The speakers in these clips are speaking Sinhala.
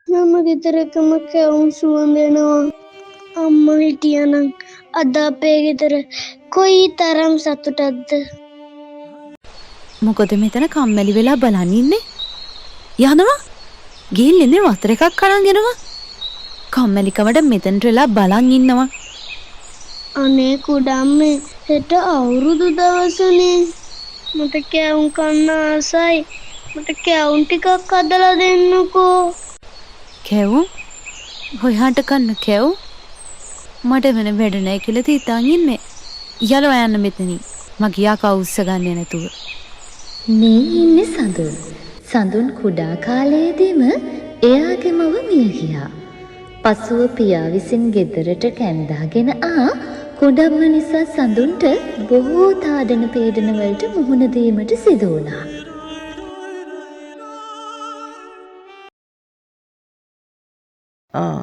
මම ගෙදරකම කැවුම් සුවඳ එනවා. අම්මා හිටියනම් අද අපේ ගෙදර කොයි තරම් සතුටක්ද. මොකද මෙතන කම්මැලි වෙලා බලන් ඉන්නේ? යනවා. ගිහින් ඉන්නේ වතුර එකක් අරන් එනවා. කම්මැලිකමට මෙතනට වෙලා බලන් ඉන්නවා. අනේ කුඩම්මේ, හෙට අවුරුදු දවසනේ. මට කැවුම් කන්න ආසයි. මට කැවුම් ටිකක් හදලා දෙන්නකෝ. කැවුම්? ඔයාට කන්න කැවුම්? මට වෙන වැඩ නැහැ කියලා හිතාන් ඉන්නේ. යනවා යන්න මෙතනින්. මගේ යකා උස්ස ගන්නේ නැතුව. මේ ඉන්නේ සඳුන්. සඳුන් කුඩා කාලයේදීම එයාගේ මව මිය ගියා. පසුව පියා විසින් ගෙදරට කැන්දාගෙන ආ කුඩම්ම නිසා සඳුන්ට බොහෝ තාඩන පීඩන වලට මුහුණ දීමට සිදු වුණා. ආ,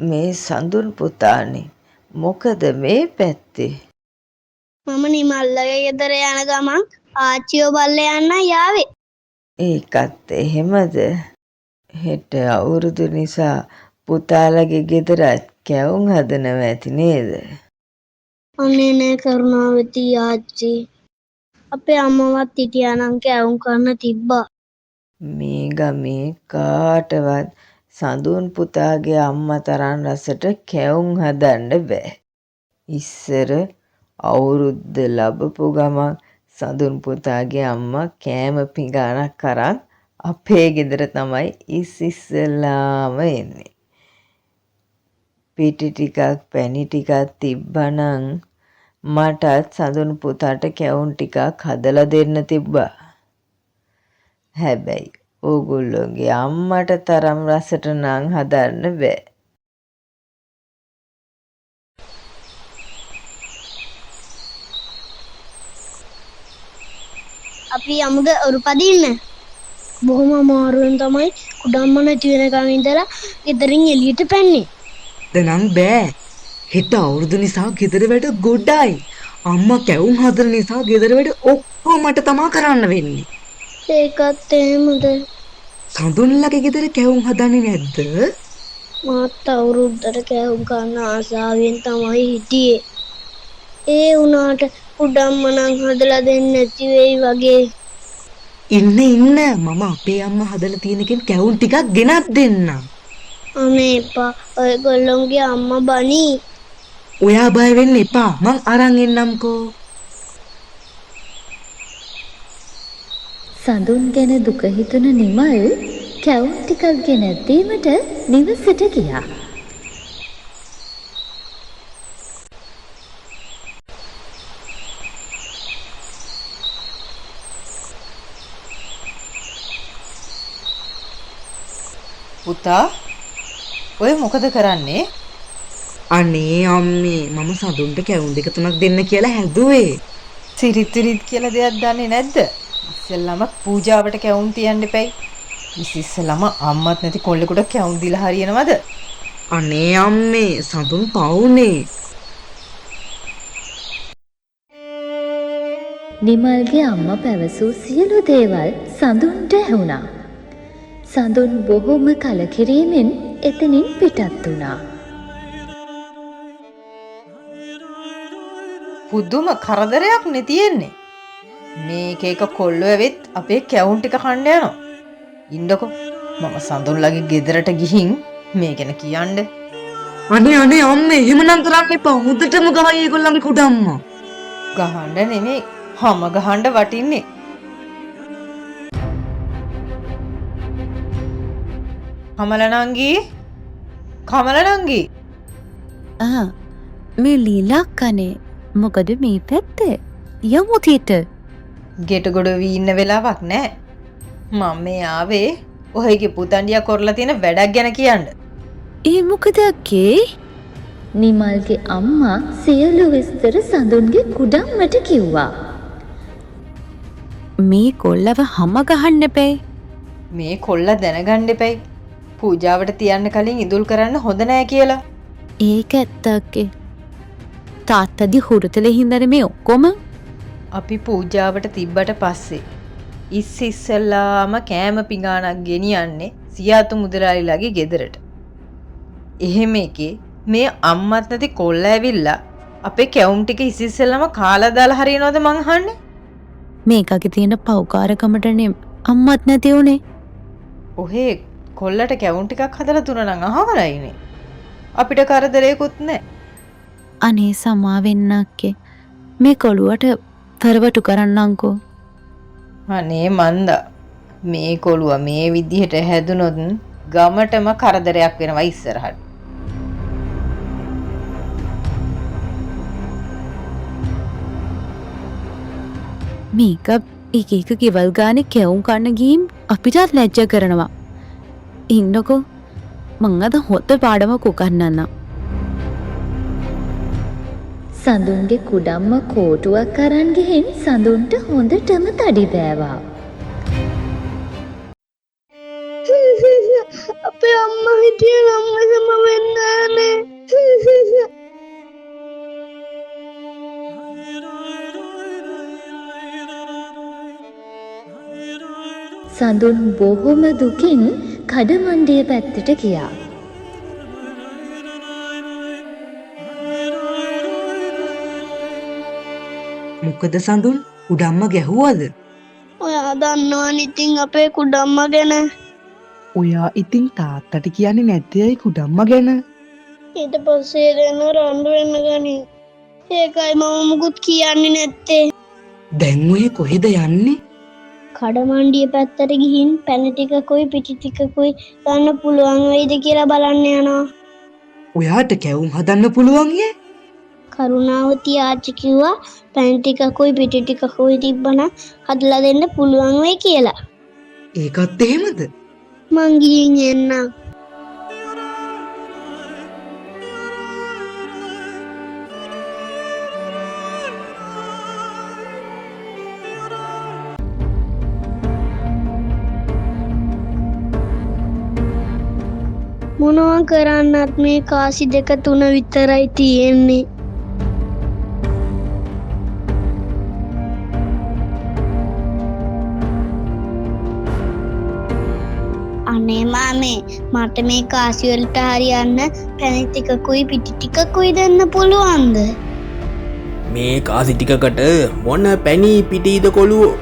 මේ සඳුන් පුතානේ, මොකද මේ පැත්තේ? මම නිමල්ලගේ ගෙදර යන ගමන් ආච්චිව බලලා යන්න යාවේ. ඒකත් එහෙමද? හෙට අවුරුදු නිසා පුතාලගේ ගෙදරත් කැවුම් හදනවා ඇති නේද? අනේ නෑ කරුණාවති ආච්චි. අපේ අම්මවත් හිටියා නම් කැවුම් කන්න තිබ්බා. මේ ගමේ කාටවත් සඳුන් පුතාගේ අම්මා තරම් රසට කැවුම් හදන්න බෑ. ඉස්සර අවුරුද්ද ලැබපු ගමන් සඳුන් පුතාගේ අම්මා කෑම පිඟානක් අරන් අපේ ගෙදර තමයි ඉස්සෙල්ලාම එන්නේ. පිටි ටිකක් පැණි ටිකක් තිබ්බනම් මටත් සඳුන් පුතාට කැවුම් ටිකක් හදලා දෙන්න තිබ්බා. හැබැයි ඕගොල්ලොන්ගේ අම්මට තරම් රසට නම් හදන්න බෑ. අපි යමුද ඔරු පදින්න? බොහොම අමාරුවෙන් තමයි කුඩම්ම නැති වෙනකන් ඉඳලා ගෙදරින් එළියට පැන්නේ. නම් බෑ. හෙට අවුරුදු නිසා ගෙදර වැඩ ගොඩයි. අම්මා කැවුම් හදන නිසා ගෙදර වැඩ ඔක්කොම මට තමා කරන්න වෙන්නේ. ඒකත් එහෙමද? සඳුන්ලගේ ගෙදර කැවුම් හදන්නේ නැද්ද? මාත් අවුරුද්දට කැවුම් කන්න ආසාවෙන් තමයි හිටියේ. ඒ වුණාට කුඩම්ම නම් හදලා දෙන්නේ නැති වෙයි වගේ. ඉන්න ඉන්න, මම අපේ අම්මා හදලා තියෙන එකෙන් කැවුම් ටිකක් ගෙනත් දෙන්නම්. අනේ එපා, ඔයගොල්ලොන්ගේ අම්මා බනී. ඔයා බය වෙන්න එපා, මං අරන් එන්නම්කෝ. සඳුන් ගැන දුක හිතුණ නිමල් කැවුම් ටිකක් ගෙනත් දීමට නිවසට ගියා. පුතා, ඔය මොකද කරන්නේ? අනේ අම්මේ, මම සඳුන්ට කැවුම් දෙක තුනක් දෙන්න කියලා හැදුවේ. සිරිත් විරිත් කියලා දෙයක් දන්නේ නැද්ද? ඉස්සෙල්ලාම පූජාවට කැවුම් තියන්න එපැයි. ඉස්සෙල්ලාම අම්මත් නැති කොල්ලෙකුට කැවුම් දීලා හරියනවද? අනේ අම්මේ, සඳුන් පවුනේ. නිමල්ගේ අම්මා පැවසූ සියලු දේවල් සඳුන්ට ඇහුණා. සඳුන් බොහොම කලකිරීමෙන් එතනින් පිටත් වුණා. පුදුම කරදරයක් නේ තියෙන්නේ. මේක එක කොල්ලෝ ඇවිත් අපේ කැවුම් ටික කන්න යනවා. ඉන්නකෝ මම සඳුන්ලගේ ගෙදරට ගිහින් මේ ගැන කියන්න. අනේ අනේ අම්මේ, එහෙමනම් කරන්න එපා. හොඳටම ගහයි ඒගොල්ලන්ගේ කුඩම්මා. ගහන්න නෙමෙයි, හැම ගහන්න වටින්නේ. කමල නංගි, කමල නංගි. ආ, මේ ලීලක්කනේ. මොකද මේ පැත්තේ? යමු තීට. ගෙට ගොඩ වී ඉන්න වෙලාවක් නෑ. මම මේ ආවේ ඔයගේ පුතණ්ඩියා කරලා තියෙන වැඩක් ගැන කියන්න. ඒ මොකද අක්කේ? නිමල්ගේ අම්මා සියලු විස්තර සඳුන්ගේ කුඩම්මට කිව්වා. මේ කොල්ලව හැම ගහන්න එපැයි. මේ කොල්ලා දැනගන්න එපැයි. පූජාවට තියන්න කලින් ඉඳුල් කරන්න හොඳ නෑ කියලා. ඒක ඇත්ත අක්කේ. තාත්තදි හුරුතලේ හින්දානේ මේ ඔක්කොම. අපි පූජාවට තිබ්බට පස්සේ ඉස්සෙල්ලාම කෑම පිඟානක් ගෙනියන්නේ සියාතු මුදලාලිලාගේ ගෙදරට. එහෙම එකේ මේ අම්මත් නැති කොල්ල ඇවිල්ලා අපේ කැවුම් ටික ඉසිස්සෙල්ලම කාලා දාලා හරියනවද මං අහන්නේ? මේකගේ තියෙන පව්කාරකමටනේ අම්මත් නැති වුනේ. ඔහේ කොල්ලට කැවුම් ටිකක් හදලා දුන්නා නම් අහවලයිනේ. අපිට කරදරයකුත් නෑ. අනේ සමා වෙන්න අක්කේ. මේ කොළුවට තරවටු කරන්නම්කෝ. අනේ මන්දා මේ කොළුව මේ විදිහට හැදුනොත් ගමටම කරදරයක් වෙනවා ඉස්සරහට. මේක එක එක ගෙවල් ගානේ කැවුම් කන්න ගිහින් අපිටත් ලැජ්ජා කරනවා. ඉන්නකෝ මං අද හොත පාඩමක් උගන්නන්නම්. සඳුන්ගේ කුඩම්ම කෝටුවක් අරන් ගිහින් සඳුන්ට හොඳටම තඩි බෑවා. අපේ අම්මා හිටියේ නම් එහෙම වෙන්නේ නෑනේ. සඳුන් බොහොම දුකින් කඩමණ්ඩිය පැත්තට ගියා. මොකද සඳුන් කුඩම්ම ගැහුවද? ඔයා දන්නවනේ ඉතින් අපේ කුඩම්ම ගැන. ඔයා ඉතින් තාත්තට කියන්නේ නැත්තේ ඇයි කුඩම්ම ගැන? ඊට පස්සේ දෙන්න රණ්ඩු වෙන්න ගනි. ඒකයි මම මුකුත් කියන්නේ නැත්තේ. දැන් ඔය කොහෙද යන්නේ? කඩමණ්ඩිය පැත්තට ගිහින් පැණි ටිකකුයි පිටි ටිකකුයි ගන්න පුළුවන් වෙයිද කියලා බලන්න යනවා. ඔයාට කැවුම් හදන්න පුළුවන් ඈ? කරුණාවති ආච්චි කිව්වා පැණි ටිකකුයි පිටි ටිකකුයි තිබ්බනම් හදලා දෙන්න පුළුවන් වෙයි කියලා. ඒකත් එහෙමද? මං ගිහින් එන්නම්. මොනවා කරන්නත් මේ කාසි දෙක තුන විතරයි තියෙන්නේ. අනේ මාමේ මට මේ කාසි වලට හරියන්න පැණි ටිකකුයි පිටි ටිකකුයි දෙන්න පුළුවන්ද? මේ කාසි ටිකකට මොන පැණි පිටිද කොළුවෝ?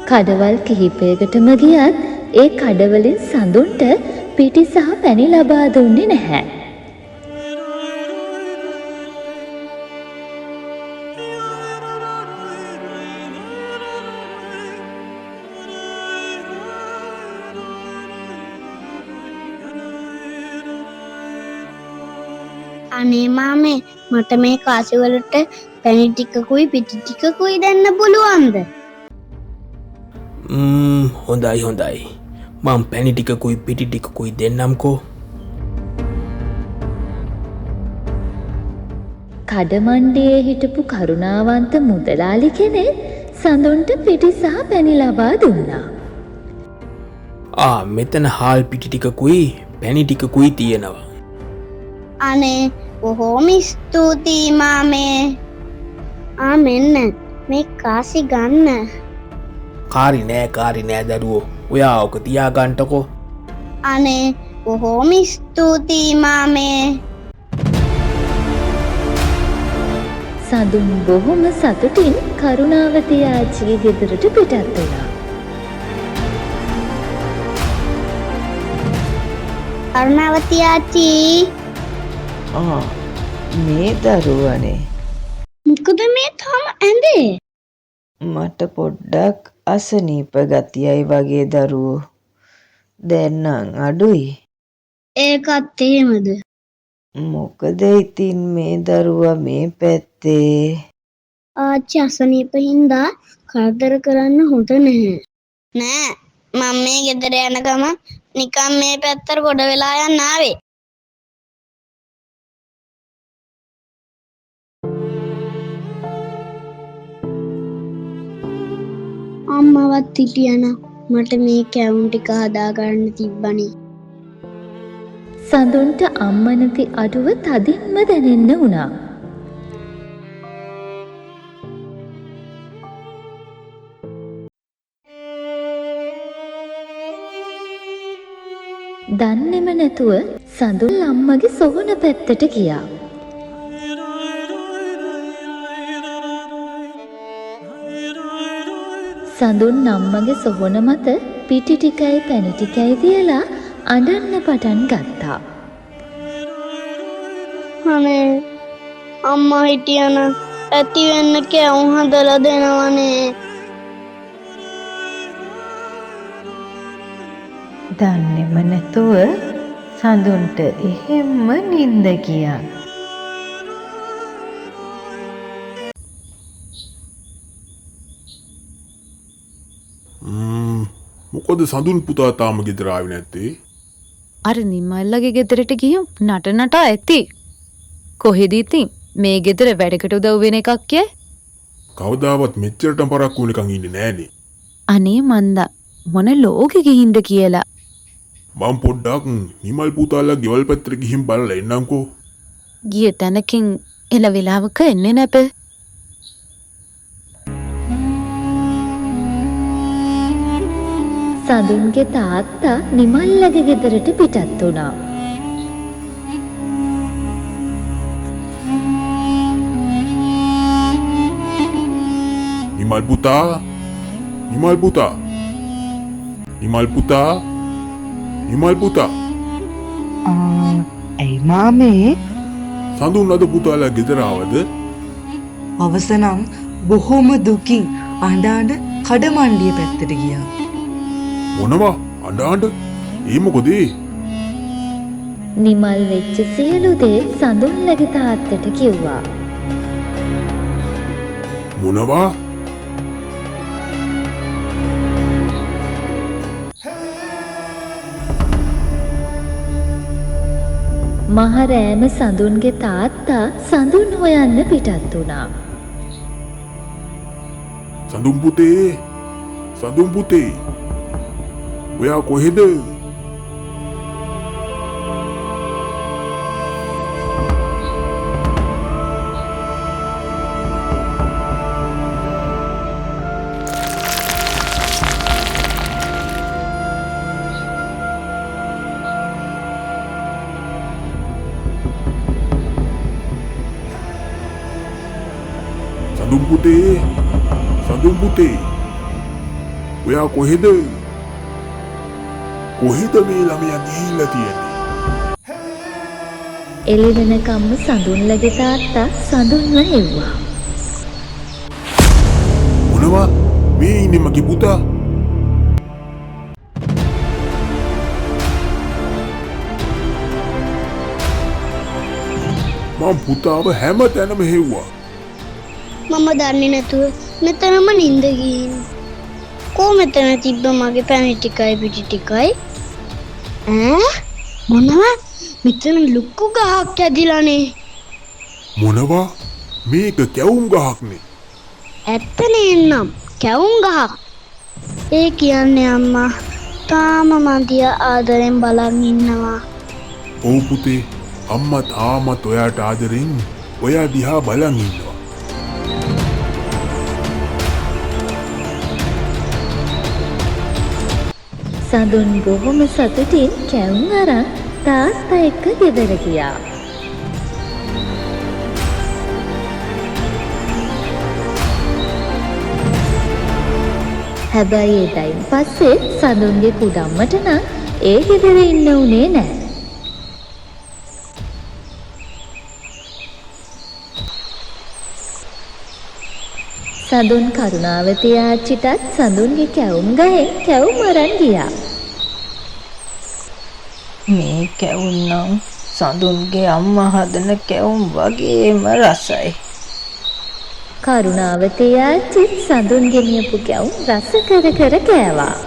කඩවල් කිහිපයකටම ගියත් ඒ කඩවලින් සඳුන්ට පිටි සහ පැණි ලබා දුන්නේ නැහැ. අනේ මාමේ මට මේ කාසි වලට පැණි ටිකකුයි පිටි ටිකකුයි දෙන්න පුළුවන්ද? හොඳයි හොඳයි. මං පැණි ටිකකුයි පිටි ටිකකුයි දෙන්නම්කෝ. කඩමණ්ඩියේ හිටපු කරුණාවන්ත මුදලාලි කෙනෙක් සඳුන්ට පිටි සහ පැණි ලබා දුන්නා. ආ මෙතන හාල් පිටි ටිකකුයි පැණි ටිකකුයි තියෙනවා. අනේ බොහෝම ස්තුතියි මාමේ. ආ මෙන්න මේ කාසි ගන්න. කාරි නෑ කාරි නෑ දරුවෝ. ඔයා ඔක තියාගන්නකෝ. අනේ බොහෝම ස්තුතියි මාමේ. සඳුන් බොහොම සතුටින් කරුණාවති ආච්චිගේ ගෙදරට පිටත් වුණා. කරුණාවති ආච්චි. ආ මේ දරුවනේ. මොකද මේ තාම ඇඳේ? මට පොඩ්ඩක් අසනීප ගතියයි වගේ දරුවෝ. දැන් නම් අඩුයි. ඒකත් එහෙමද? මොකද ඉතින් මේ දරුවා මේ පැත්තේ? ආච්චි අසනීප හින්දා කරදර කරන්න හොඳ නැහැ. නෑ මම මේ ගෙදර යන ගමන් නිකන් මේ පැත්තට ගොඩ වෙලා යන්න ආවේ. අම්මවත් හිටියනම් මට මේ කැවුම් ටික හදාගන්න තිබ්බනේ. සඳුන්ට අම්මා නැති අඩුව තදින්ම දැනෙන්න වුණා. දන්නෙම නැතුව සඳුන් අම්මගේ සොහොන පැත්තට ගියා. සඳුන් අම්මගේ සොහොන මත පිටි ටිකයි පැණි ටිකයි තියලා අඬන්න පටන් ගත්තා. අනේ අම්මා හිටියනම් ඇති වෙන්න කැවුම් හදලා දෙනවනේ. දන්නෙම නැතුව සඳුන්ට එහෙම්ම නින්ද ගියා. මොකද සඳුන් පුතා තාම ගෙදර ආවේ නැත්තේ? අර නිමල්ලගේ ගෙදරට ගිහින් නට නටා ඇති. කොහෙද ඉතින් මේ ගෙදර වැඩකට උදව් වෙන එකක් යේ? කවදාවත් මෙච්චරටම පරක්කු වෙනකන් ඉන්නේ නෑනේ. අනේ මන්දා මොන ලෝකෙ ගිහින්ද කියලා. මං පොඩ්ඩක් නිමල් පුතාලා ගෙවල් පැත්තට ගිහින් බලලා එන්නම්කෝ. ගිය තැනකින් එන වෙලාවක එන්නේ නැප. සඳුන්ගේ තාත්තා නිමල්ලගේ ගෙදරට පිටත් වුණා. නිමල් පුතා, නිමල් පුතා, නිමල් පුතා, නිමල් පුතා. ඇයි මාමේ? සඳුන් අද පුතාලා ගෙදර ආවද? අවසනම් බොහොම දුකින් අඬ අඬ කඩමණ්ඩිය පැත්තට ගියා. මොනවා අඬ අඬ? ඒ මොකද ඒ? නිමල් වෙච්ච සියලු දේ සඳුන්ලගේ තාත්තට කිව්වා. මොනවා? මහ රෑම සඳුන්ගේ තාත්තා සඳුන් හොයන්න පිටත් වුණා. සඳුන් පුතේ, සඳුන් පුතේ, ඔයා කොහෙද? සඳුන් පුතේ, සඳුන් පුතේ, ඔයා කොහෙද? කොහෙද මේ ළමයා ගිහිල්ලා තියෙන්නේ? එළි වෙනකම්ම සඳුන්ලගේ තාත්තා සඳුන්ව හෙව්වා. මොනවා? මේ ඉන්නේ මගේ පුතා? මං පුතාව හැම තැනම හෙව්වා. මම දන්නේ නැතුව මෙතනම නින්ද ගිහින්. කෝ මෙතන තිබ්බ මගේ පැණි ටිකයි පිටි ටිකයි? ඈ මොනවා? මෙතන ලොකු ගහක් ඇදිලානේ. මොනවා? මේක කැවුම් ගහක්නේ. ඇත්ත නේනම් කැවුම් ගහක්. ඒ කියන්නේ අම්මා තාම මං දිහා ආදරෙන් බලන් ඉන්නවා. ඔව් පුතේ, අම්මා තාමත් ඔයාට ආදරෙන් ඔයා දිහා බලන් ඉන්නවා. සඳුන් බොහොම සතුටින් කැවුම් අරන් තාත්තා එක්ක ගෙදර ගියා. හැබැයි එදයින් පස්සේ සඳුන්ගේ කුඩම්මට නම් ඒ ගෙදර ඉන්න උනේ නෑ. සඳුන් කරුණාවති ආච්චිටත් සඳුන්ගේ කැවුම් ගහෙන් කැවුම් අරන් ගියා. මේ කැවුම් නම් සඳුන්ගේ අම්මා හදන කැවුම් වගේම රසයි. කරුණාවති ආච්චිත් සඳුන් ගෙනියපු කැවුම් රස කර කර කෑවා.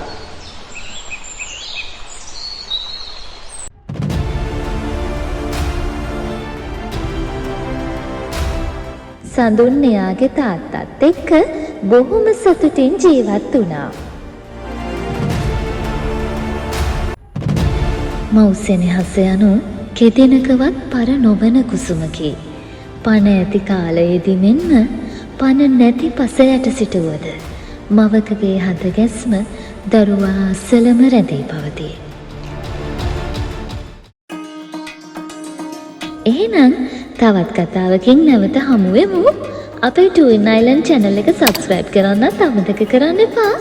සඳුන් එයාගේ තාත්තත් එක්ක බොහොම සතුටින් ජීවත් වුණා. මව් සෙනෙහස යනු කෙදිනකවත් පර නොවන කුසුමකි. පණ ඇති කාලයේදී මෙන්ම පණ නැති පස යට සිටුවද මවකගේ හද ගැස්ම දරුවා අසලම රැඳී පවතී. එහෙනම් තවත් කතාවකින් නැවත හමු වෙමු. අපේ ටුවින් අයිලන්ඩ් චැනල් එක සබ්ස්ක්‍රයිබ් කරන්නත් අමතක කරන්න එපා.